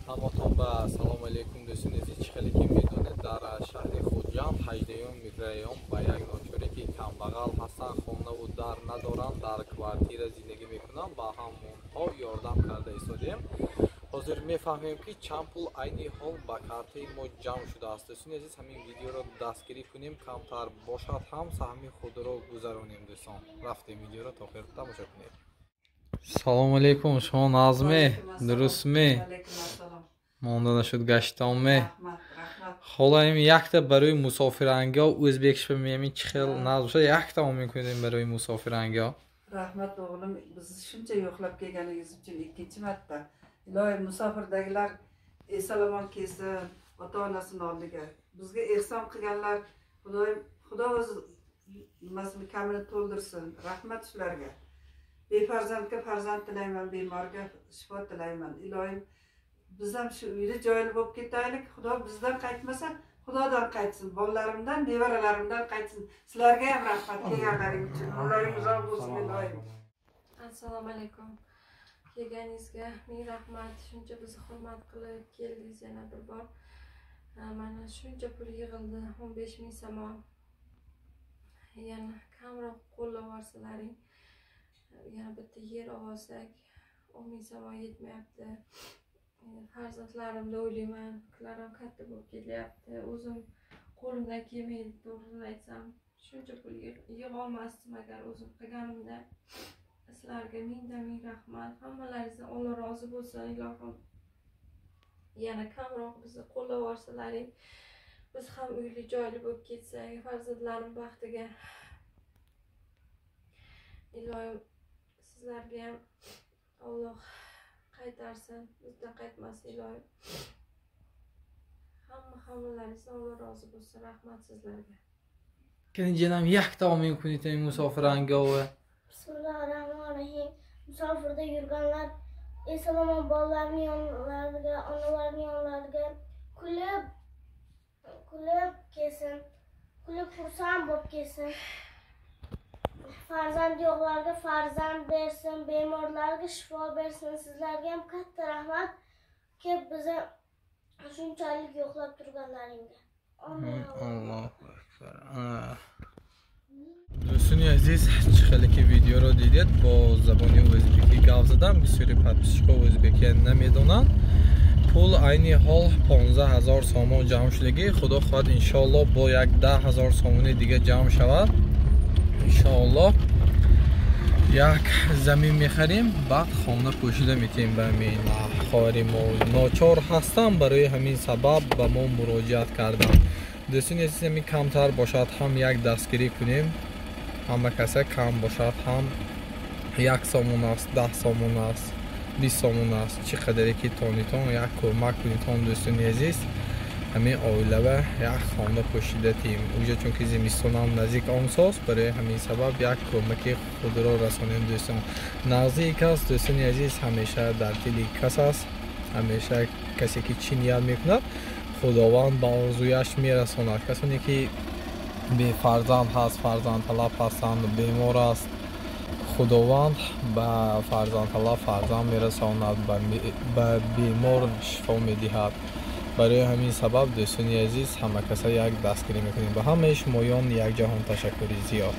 Ҳаматон ба салом алейкум, дӯстони азиз. Чӣ хеле ки медонед, дар шаҳри Хуҷанд, 18 микрорайон, ба як ночоре ки камбағал ҳастанд, хонаву дар надоранд, дар квартира зиндагӣ мекунанд, ба ҳамонҳо ёрдам карда истодем. Ҳозир мефаҳмем, ки чанд пул айни ҳол ба картаи мо ҷамъ шудааст. Дӯстони азиз, ҳамин видеоро дастгирӣ кунем, камтар бошад ҳам, саҳми худро гузаронем. Дӯстон, рафтем, видеоро то охир тамошо кунед. Салому алейкум, шумо нағзме, дурустме? Монда нашуд гаштонме? Хола, ин якта барои мусофирангиҳо ӯзбекшба меҳмин, чӣ хел нағз бошад, якта омин кунем барои мусофирангиҳо. Rahmat, o'g'lim, bizni shuncha yo'qlab kelganingiz uchun ikkinchi marta. Iloyim, musofirdagilar eson omon kelsin ota onasini oldiga. Bizga ehson qilganlar, Xudoyim, Xudo o'zi nimasini kamini to'ldirsin. Rahmat shularga. Befarzandga farzand tilayman, bemorga shifo tilayman. Iloyim, biz ham shu uyda joyli bo'lib ketaylik. Xudo bizdan qaytmasa, Xudodan qaytsin, bolalarimdan, nevaralarimdan qaytsin. Sizlarga ham rahmat kelganlaring uchun. Umrlaring uzoq bo'lsin, iloyim. Assalomu alaykum. Kelganingizga ming rahmat. Shuncha bizni hurmat qilib keldingiz yana bir bor. Mana shuncha pul yig'ildi, 15 ming somon. Yana kamroq qo'llab yuborsalaring, yana bitta yer olsak, 10 ming somon yetmayapti. Farzandlarimni o'ylayman, ular ham katta bo'lib kelyapti. O'zim qo'limdan kelmaydi, to'g'risini aytsam. Shuncha pul yig'olmasdim agar o'zim qilganimda. Sizlarga mingdan ming rahmat. Hammalaringizdan Alloh rozi bo'lsin, ilohim. Yana kamroq bizni qo'llab yuborsalaring, biz ham uyli joyli bo'lib ketsak, farzandlarim baxtiga. Ilohim, sizlarga ham Alloh qaytarsin, bizdan qaytmasin, ilohim. Hammalaringizdan Alloh rozi bo'lsin. Rahmat sizlarga. Keyin yakta omin kunite musofirangova. Bismillahirrahmanirrahim. Musofirda yurganlar eson omon bolalarini yonlariga, onalarini yonlariga kulib kulib kelsin, kulib xursand bo'lib kelsin. Farzand yo'qlarga farzand bersin, bemorlarga shifo bersin. Sizlarga ham katta rahmat, kelib bizni shunchalik yo'qlab turganlaringga. Allohu akbar. Дӯстони азиз, чӣ хеле ки видеоро дидед, бо забони ӯзбекӣ гап задам. Бисёри подписчикҳо ӯзбекия намедонанд. Пул айни ҳол 15 ҳазор сомон ҷамъ шудагӣ. Худо хоҳад, иншоаллоҳ, бо як 10 ҳазор сомони дига ҷамъ шавад, иншоаллоҳ, як замин мехарем, баъд хона пӯшида метиҳем ба ҳамин хоҳари мо. Ночор ҳастам, барои ҳамин сабаб ба мо муроҷиат кардам. Дӯстони азиз, ҳамин камтар бошад ҳам, як дастгирӣ кунем. Ҳама каса кам бошад ҳам, 1 сомон аст, 10 сомон аст, 20 сомон аст, чӣ қадаре ки тонитон, як кӯмак кунитон. Дӯстони азиз, ҳамин оилава як хона пӯшида тиҳем уҷа, чунки зимистонам наздик омсоз. Барои ҳамин сабаб як кӯмаки худро расонем. Дӯстон, нағзии кас, дӯстони азиз, ҳамеша дар дили кас аст. Ҳамеша касе ки чӣ ният мекунад, Худованд ба орзуяш мерасонад. Касоне ки бефарзанд ҳаст, фарзандталаб ҳастанд, бемор аст, Худованд ба фарзандталаб фарзанд мерасонад, ба бемор шифо медиҳад. Барои ҳамин сабаб, дӯстони азиз, ҳама каса як дастгирӣ мекунем. Ба ҳамаи шумоён як ҷаҳон ташаккури зиёд.